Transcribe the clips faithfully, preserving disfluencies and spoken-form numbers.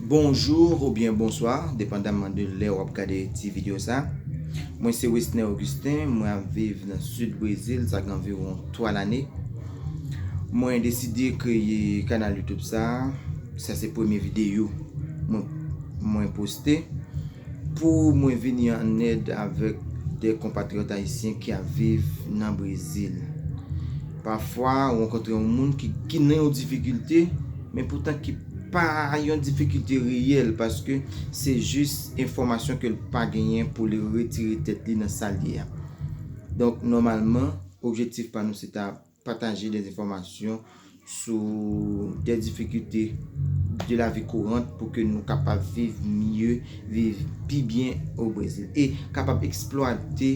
Bonjou oubyen bonswa, depandaman de lè w ap gade ti videyo sa. Mwen se Wesner Augustin, mwen ap viv nan sid Brezil, sa gen anviwon twa lane. Mwen deside kreye kanal YouTube sa, sa se premye videyo mwen, mwen poste pou mwen vini an èd avèk de konpatriyòt ayisyen ki ap viv nan Brezil. Pafwa, ou rankontre yon moun ki, ki nan yon difikilte, men poutan ki pa yon difikilte reyèl, paske se jis enfòmasyon ke l pa genyen pou li retire tèt li nan sa l ye a. Donk, nòmalman, objektif pa nou se ta pataje de enfòmasyon sou de difikilte de la vi kourant pou ke nou kapab viv mye, viv pi byen o Brezil e kapab eksplwate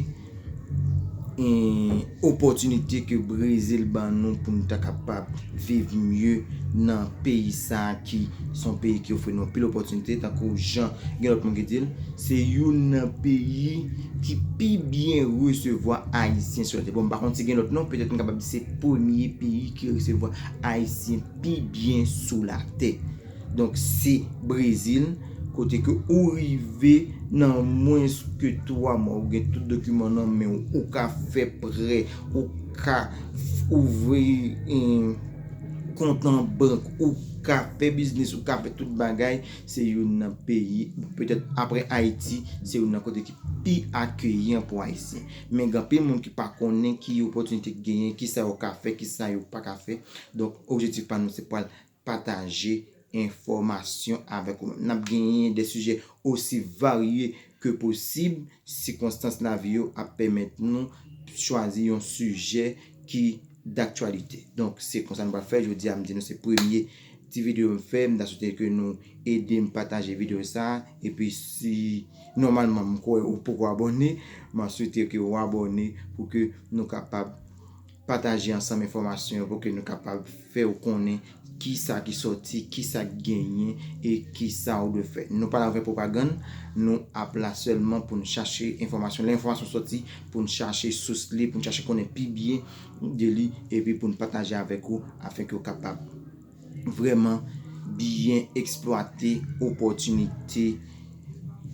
en, opòtinite ke Brezil ban nou pou nou ta kapab viv mye nan peyi sa ki se yon peyi ki ofri nou anpil opòtinite, tankou jan gen lòt moun ki di l, se youn nan peyi ki pi byen resevwa Ayisyen sou latè. Bon, m pa konn si gen lòt non, petèt m kapab di se premye peyi ki resevwa Ayisyen pi byen sou latè. Donk, se Brezil, kote ke ou rive nan mwens ke twa mwa, ou gen tout dokiman nan men w, ou ka fè prè, ou ka ouvri, em, kont an bank, ou ka fè biznis, ou ka fè tout bagay, se youn nan peyi, petèt apre Ayiti, se youn nan kote ki pi akeyan pou Ayisyen. Men gen anpil moun ki pa konnen ki opòtinite ki genyen, ki sa yo ka fè, ki sa yo pa ka fè. Donk, objektif pa nou, se pral pataje enfòmasyon avèk ou menm. N ap genyen de sijè osi varye ke posib, sikonstans lavi yo ap pèmèt nou chwazi yon sijè ki daktyalite. Donk, se konsa nou pral fè. Jodi a, m di nou se premye ti videyo m fè. M ta swete ke nou ede m pataje videyo sa. Epi si nòmalman m kwè ou poko abòne, m ap swete ke ou abòne pou ke nou kapab pataje ansanm enfòmasyon yo pou ke nou kapab fè w konnen ki sa ki sòti, ki sa k genyen e ki sa ou dwe fè. Nou pa la pou fè pwopagann, nou ap la sèlman pou n chache enfòmasyon. Lè enfòmasyon sòti, pou n chache sous li, pou n chache konnen pi byen de li, epi pou n pataje avèk ou, afenke w kapab vrèman byen eksplwate opòtinite,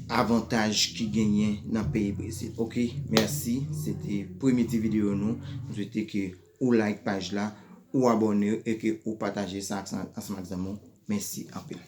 avantaj ki genyen nan peyi Brezil. Oke, mèsi. Se te premye ti videyo nou. M swete ke ou like paj la, ou abòne e ke ou pataje sa ansanm ak zanmi w. Mèsi anpil.